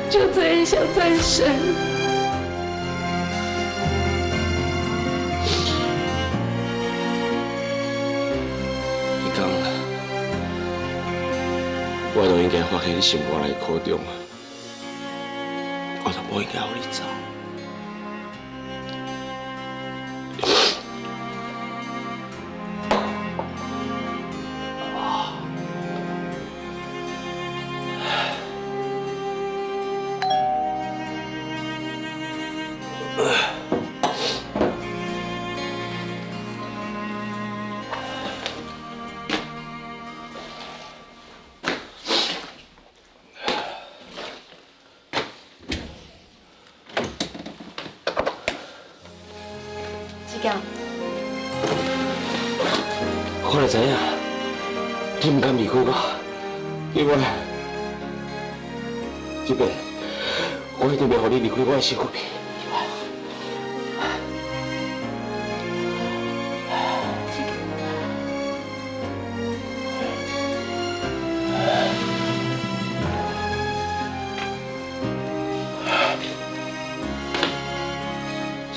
就这想再生。你讲，我都应该发现你心肝内苦衷啊，我都无应该予你走。志强，我就知影，你毋敢离开我，因为这摆我一定袂予你离开我的身躯边。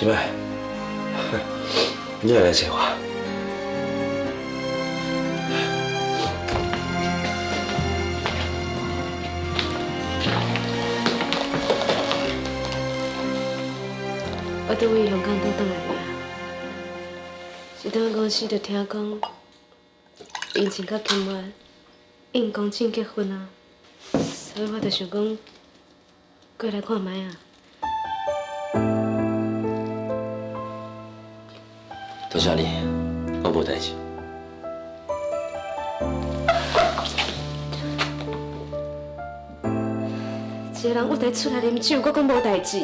这摆，你也来找我。我拄位香港倒转来尔，是当公司就听讲，因前佮金月已经公证结婚啊，所以我就想讲过来看觅啊。多谢你，我无代志。一个人有伫出来啉酒，阁讲无代志。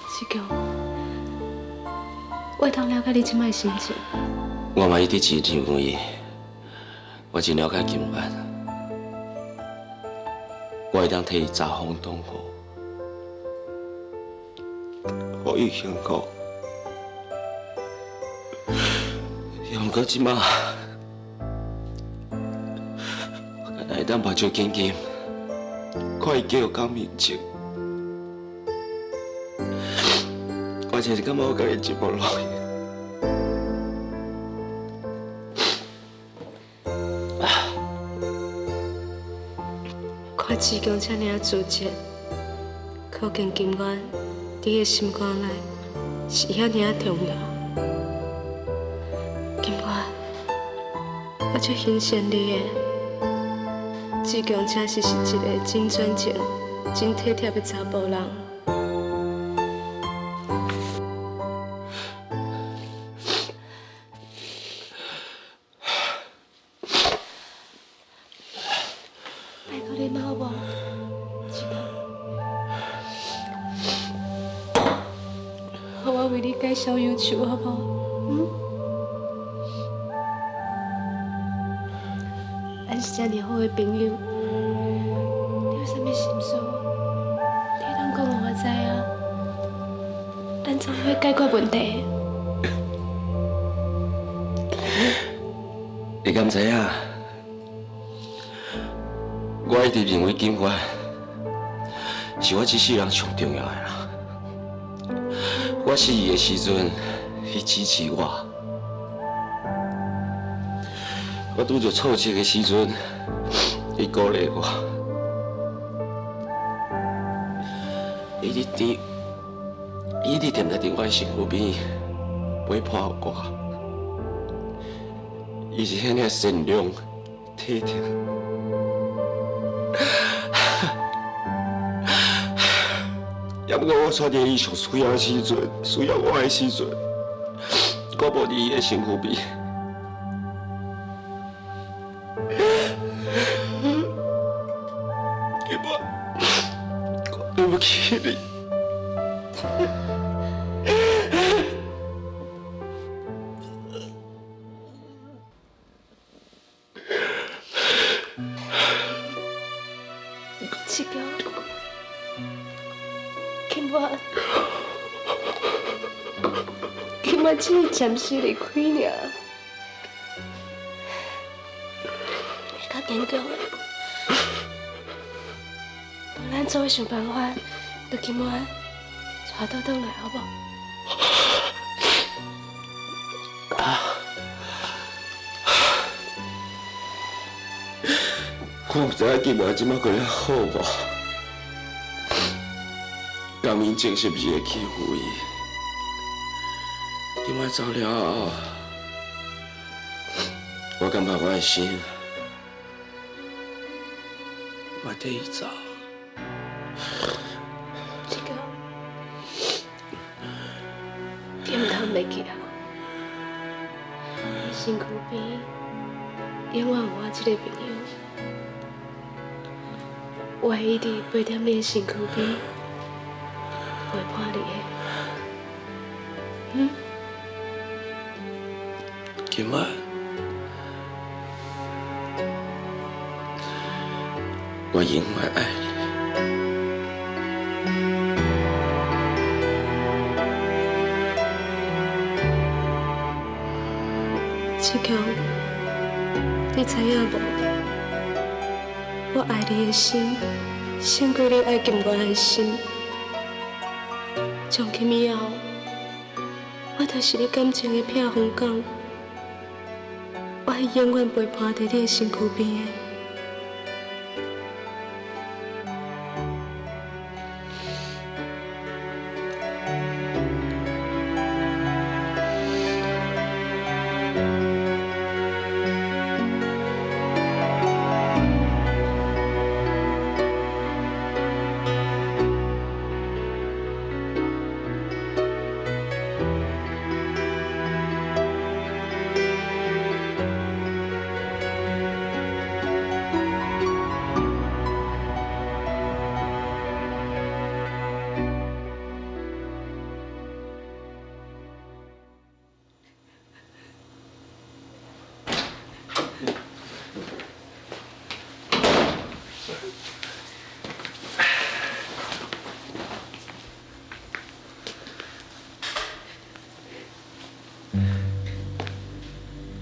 志强，我会当了解你这摆的心情。我嘛一直真认为，我真了解金月，我会当替伊查风挡雨，予伊幸福。毋过这摆，我敢若会当目睭紧紧，看伊继续讲面前，我真是感觉我家己真无路用。看志强这尔啊自责，可见金月伫伊的心肝内是遐尔啊重要。金月，我足欣赏你的，志强真实是一个真专情、真体贴的查埔人。拜托你好无，志强，予我为你解消忧愁，好无？嗯？咱是遮尔好的朋友，你有啥物心事，你会当讲予我知啊，咱做伙解决问题。你敢知影？我一直认为金月是我这世人上重要的人。我失意的时阵，伊支持我；我拄著挫折的时阵，伊鼓励我。伊一直踮在伫我身躯边陪伴我。伊是遐尔善良、体贴。也毋过我煞伫伊上需要的时阵，需要我的时阵，我无伫伊的身躯边。我对不起你。志强，金我，金我只是暂时离开尔，会较坚强的。无咱做伙想办法，就金我带倒转来，好无？我毋知影金兰这摆过得好无？江明正是毋是会欺负伊？金兰走了后，我感觉我的心嘛缀伊走。志强，你毋通袂记啊！你身躯边永远有我这个朋友。我会一直陪踮你的身躯边，陪伴你的。嗯？金兰，我永远爱你。志强，你知影无？我爱你的心，胜过你爱金元的心。从今以后，我就是你感情的避风港，我会永远陪伴在你的身躯边的。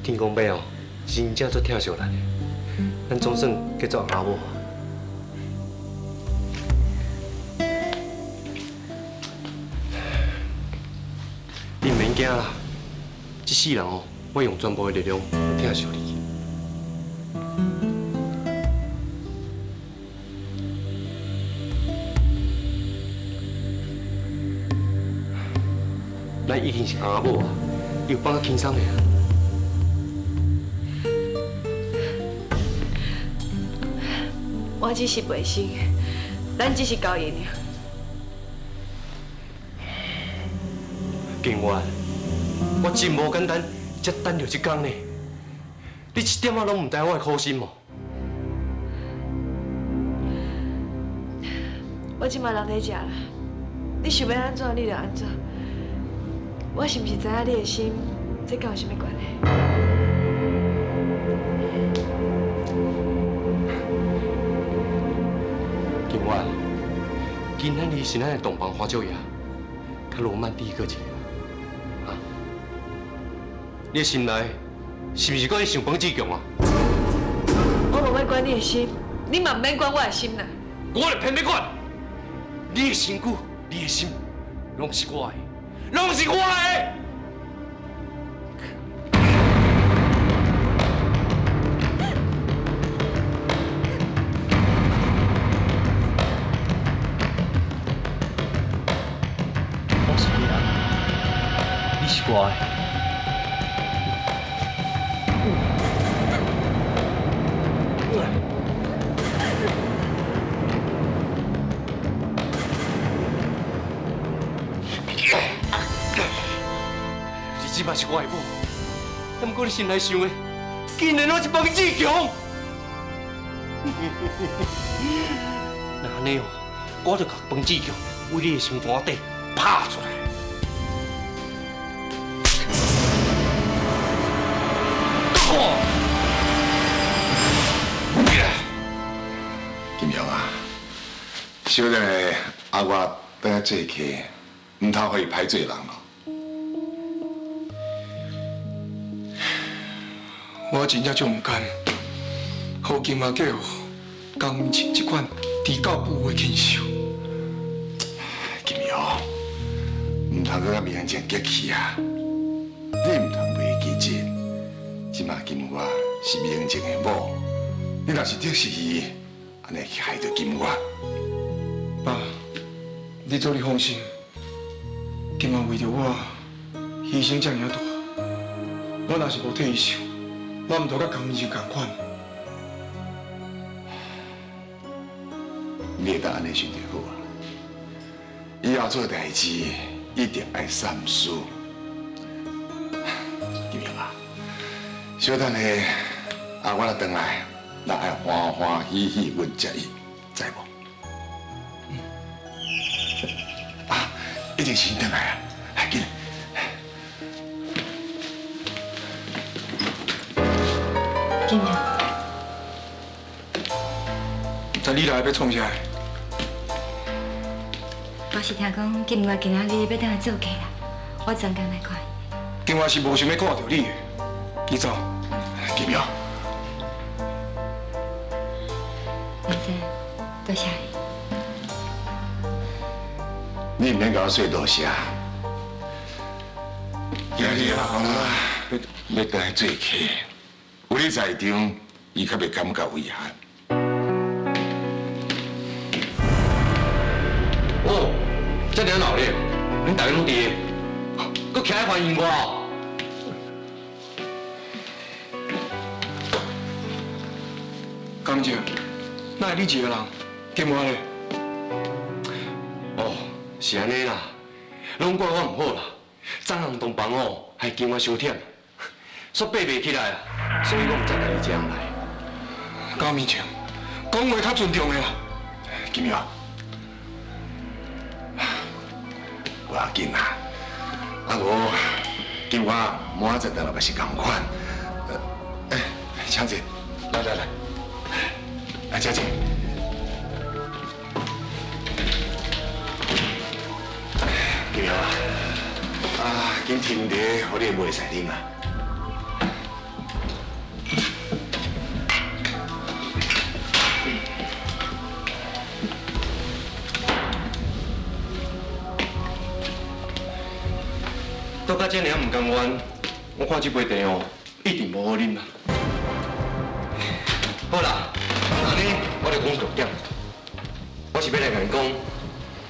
天公伯哦，真正足疼惜咱的，咱总算结做翁仔某。你毋免惊啦，这世人哦，我用全部的力量来疼惜你。咱已经是翁仔某啊，你有放较轻松的啊。我只是袂生，咱只是交易尔。金月，我真无简单，才等著这天呢。你一点仔拢毋知我的苦心无？我这马人伫遮啦，你想欲按怎，你就按怎。我是毋是知影你的心，这佮有啥物关系？金月，今仔日是咱的洞房花烛夜，较罗曼蒂克一下啊！你的心内是毋是阁咧想彭志强啊？我无欲管你的心，你嘛毋免管我的心啦。我就偏欲管，你的身躯、你的心，拢是我的，拢是我的。我是你人，你是我的。你这摆是我的某，不过你心内想的，竟然拢是彭志强。那按呢哦，我就共彭志强为你的心肝底拍出来。金阳啊，小等下阿我转来做客，毋通予伊歹做人哦。我真正足毋甘，予金阿叫江明庆这款猪狗不如的禽兽。金瑶，毋通阁佮明静激气啊！你毋通袂记这，这马金我是明静的某，你若是得失伊，按呢会害著金我。爸，你做你放心，金我为著我牺牲这尔大，我若是无替伊想，我毋通佮江明静仝款。你会当按呢想就好啊。以后做代志一定爱三思。金明啊，小等下阿我若转来，咱爱欢欢喜喜迎接伊，知无？啊，一定是𪜶转来啊！来，紧。金明，知你来欲创啥？我是听讲金月今仔日欲转来做客啦，我专工来看伊。金月是无想欲看著你的，你走。金苗，明生，多谢你。你毋免共我说多谢。今日阿我欲转来做客，有你在场，伊较袂感觉遗憾。哦，这尔闹热，恁大家拢伫，阁徛咧欢迎我哦。江静，哪会你一个人？金我咧？哦，是按呢啦，拢怪我毋好啦，昨昏洞房哦，害金我伤忝，煞爬袂起来啊，所以我毋才家己一个人来。江明静，讲话较尊重的啦。金苗，无要紧啦，啊无金我明仔载转来嘛是仝款。哎，请坐，来来来，来请坐。金苗啊，啊，紧添茶，予你袂使啉啊。倒到这尔毋甘愿，我看这杯茶哦，一定无好啉啦。好啦，按呢我就讲重点，我是欲来共𪜶讲，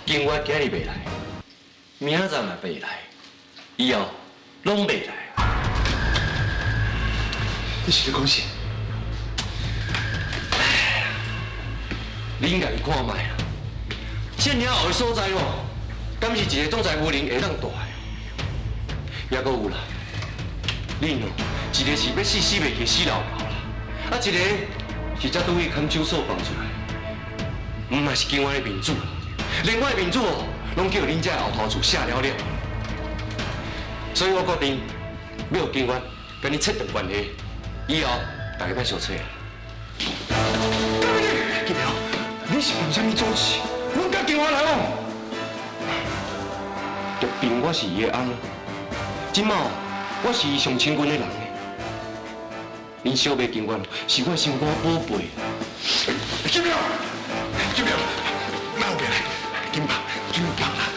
金月今日袂来，明仔载嘛袂来，以后拢袂来。你是咧讲啥？恁家己看觅啦，这尔后的所在哦，敢是一个总裁夫人会当蹛的？犹阁有啦，恁哦，一个是欲死死袂去的死老头啦，啊一个是才拄去看守所放出来，毋嘛是金我的面子啦，连我的面子哦，拢叫恁这后头厝写了了，所以我决定欲予金我共你切断关系，以后大家莫相揣。金苗，你是凭啥物主持？阮佮金我来往？就凭我是伊的翁。这马我是伊上亲近的人呢，恁小妹金月是我心肝宝贝。金苗，金苗，莫有变来，紧放，紧放啦。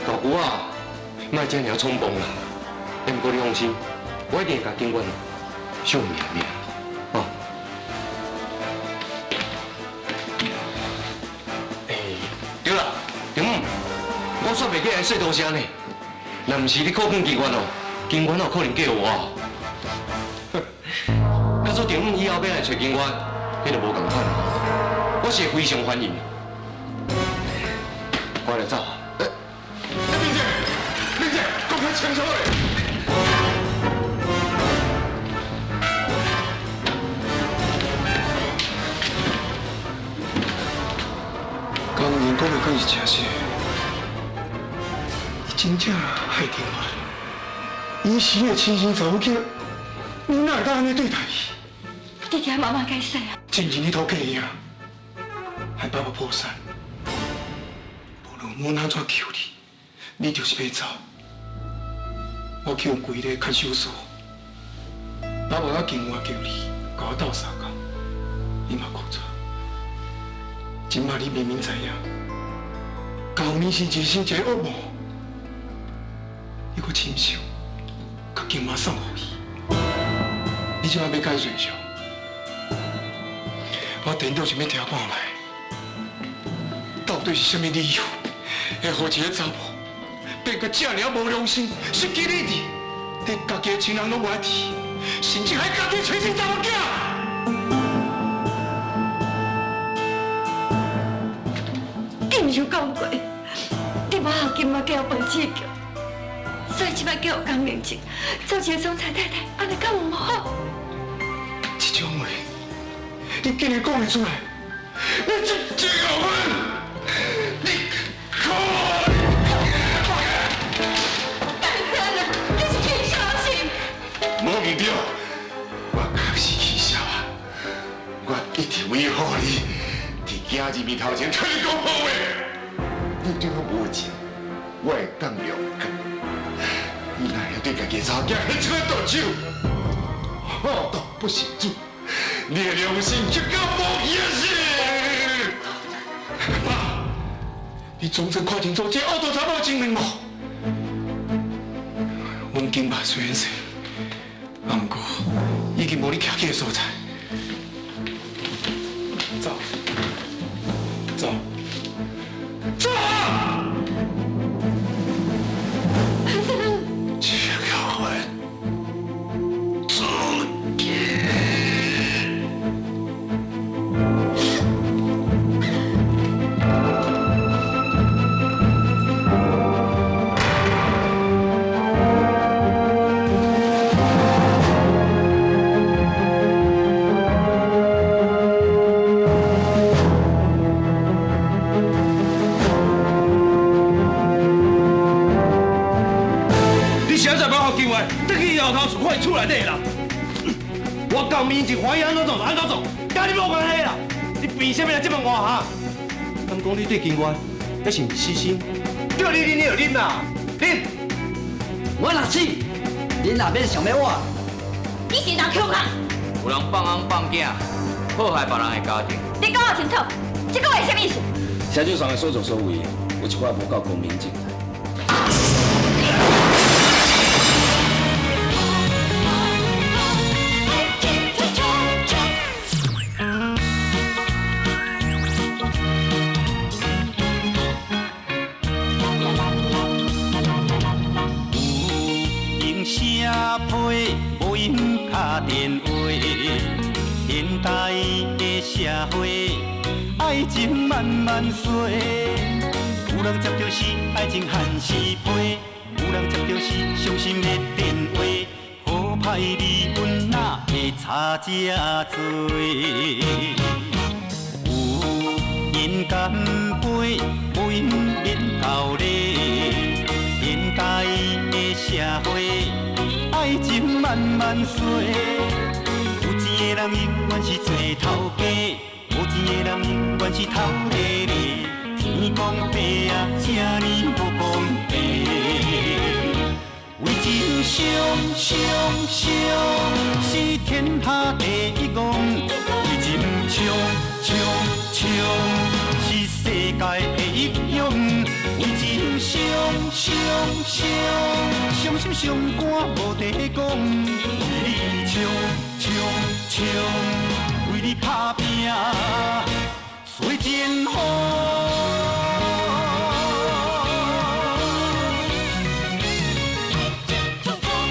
大姑啊，莫这尔冲动啦。不过你放心，我一定会共金月相命命。哦。对啦，中午我煞袂记来说多谢呢。若毋是你苦劝金月哦，金月哪有可能嫁我？假使中午以后欲来揣金月，彼就无仝款。我是会非常欢迎。我来走。哎，明姐，明姐，讲较清楚咧。江明讲的敢是真实？伊真正害金月，伊是伊的亲生查某囝，你哪会当按呢对待伊？你听妈妈解释啊。进前你讨嫁伊啊，害爸爸破产。无论我哪怎求你，你就是欲走。我去予规个看守所，爸爸甲警员叫你，共我斗相共，你嘛拒绝。这摆你明明知影，高明是人生一个噩梦，你阁亲手共金妈送予伊，你这摆欲解罪上？我颠倒想欲听看觅，到底是啥物理由，会予一个查某变甲这尔无良心、失去理智，连家己的亲人拢无爱提，甚至害家己亲生查某囝。你毋是有讲过，你无予金妈嫁予彭志强，所以这摆嫁予江明静做一个总裁太太，按呢敢毋好？这种话，你竟然讲会出来？你这这个混，你可！你是起啥心？无毋对，我确实起痟啊！我一直维护你，伫囝儿面头前替你讲好话。你对我无情，我会当谅解。你哪会对家己的查某囝下这款毒手？好毒不成主，你的良心却够无意思。爸，你总算看清楚这恶毒查某真面目。阮金爸虽然死，啊，毋过已经无你徛起的所在。走，走，走啊！这个混，你是按怎要予金元转去摇头看伊厝内底的人？我到明静欢喜按怎做就按怎做，佮你无关系啦。你凭啥物来这么我哈？敢讲你对金元还是死心？叫你啉你就啉啦，啉。我若死，恁也免想欲我。你是人强啊！有人放翁放囝，破坏别人的家庭。你讲清楚，这个话啥意思？社长上的所作所为，有一寡无够光明正大。有闲写批，无闲敲电话。现代的社会，爱情慢慢衰。有人接著是爱情限时批，有人接著是伤心的电话。好歹离阮哪会差这多？有闲干杯，无闲免厚礼。现代的社会，爱情慢慢衰。有钱的人永远是做头家，无钱的人永远是头咧咧。天公伯啊，这呢无公平。为情伤伤伤，是天下第一戆。为情冲冲冲，是世界第一勇。为情伤伤伤，伤心伤肝无地讲。为你冲